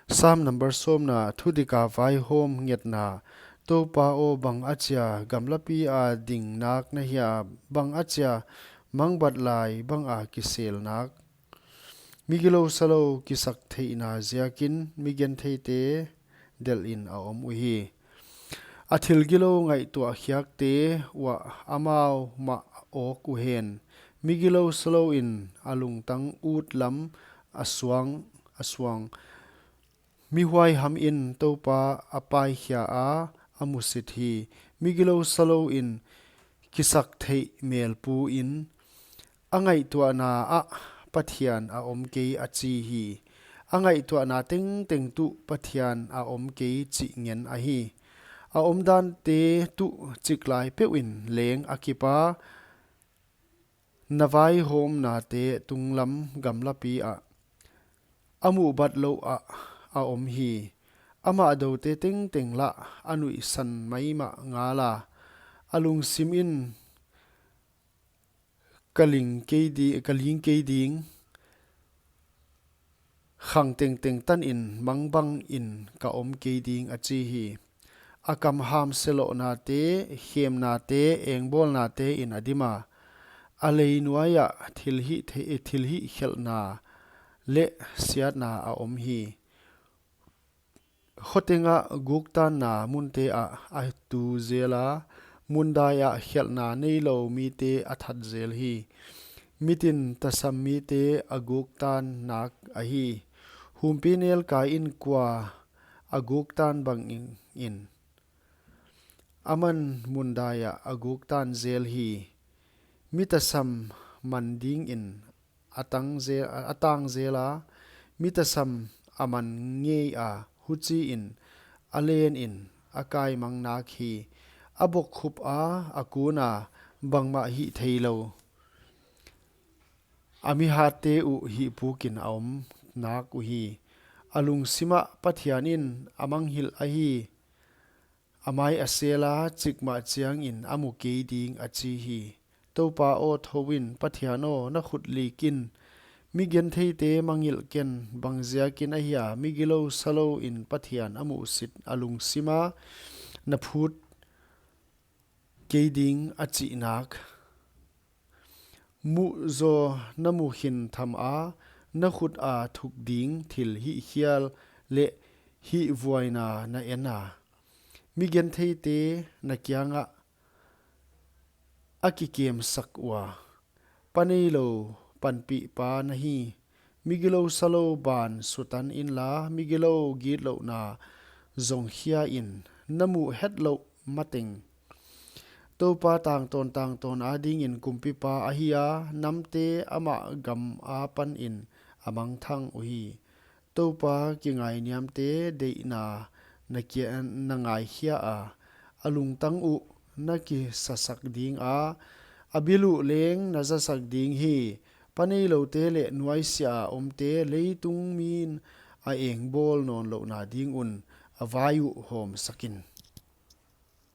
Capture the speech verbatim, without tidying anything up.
Sam number sawmna, thudik a vaihawm ngetna. Toupa aw, bang achia gamlapi a ding nak na hia, bang achia mangbat lai bang a kisel nak. Migilou salou kisaktheihna ziakin migentheite delhin a om uhi. A thil gilou ngaihtuah khiakte uah amau mah awk uhen. Migilou salouin a lungtang ut lam a suang, a suang. Mihuai hamin Toupa a paikhia a, a musit hi. Migilou salouin kisaktheih melpuin a ngaihtuahna ah Pathian a om kei a chi hi. A ngaihtuahna tengteng tuh Pathian a om kei chih ngen ahi. A omdante tuh chiklai peuhin leng a kip a, na vaihawmnate tunglam gamlapi ah, a muhbatlouh ah a om hi. Amah doute tengteng lah a nuihsan maimah ngal a, a lungsimin ka ling kei di, ka ling kei ding, khang tengteng tanin mangbangin ka om kei ding a chi hi. A kam hamselohnate, khemnate, engbawlnate in a dim a, a leinuai ah thilhih the-, thilhih khelhna leh siatna a om hi. Khoteng ah guktanna munte ah a tu zel a, mundai ah khelhna neilou mite a that zel hi. Mitin tasam mite a guktan nak ahi. Humpinelkai in kua a guktan bangin, aman mundai ah a guktan zel hi. Mi tasam man dingin a tang zel, a tang zel a, mi tasam a man ngei a, huchiin a lenin a kaimang nak hi. A bokkhup a, a kun a, bangmah hih theilou a mihatte uh hihpukin a om nak uhi. A lungsim ah Pathian in a manghilh ahi. A mai a sel a, chikmah chiangin a mu kei ding a chi hi. Toupa aw, thouin, Pathian aw, na khut likin migentheite mangngilh ken. Bangziakin ahia migilou salouin Pathian a musit a lungsim a na phut kei ding a chih nak? Muh zaw na mu khin tham a, na khut a thuk ding thil hihkhial leh hihvuaina na en a. Migentheite na kiangah a kikemsak ua, pa neilou panpihpa na hi. Migilou salou ban sutan inla, migilou gitlouhna zong khia in. Na muh hetlouh mateng Toupa tangtawn tangtawn adingin kumpipa ahi a, namte amah gam apanin a mangthang uhi. Toupa kingainiamte deihna na kia-, na ngaikhia a, a lungtang uh na kisasak ding a, a bil uh leng na zasak ding hi. Pa neiloute leh nuaisiah a omte, leitung min a engbawl nawnlouhna ding un a vai uh hawmsak in.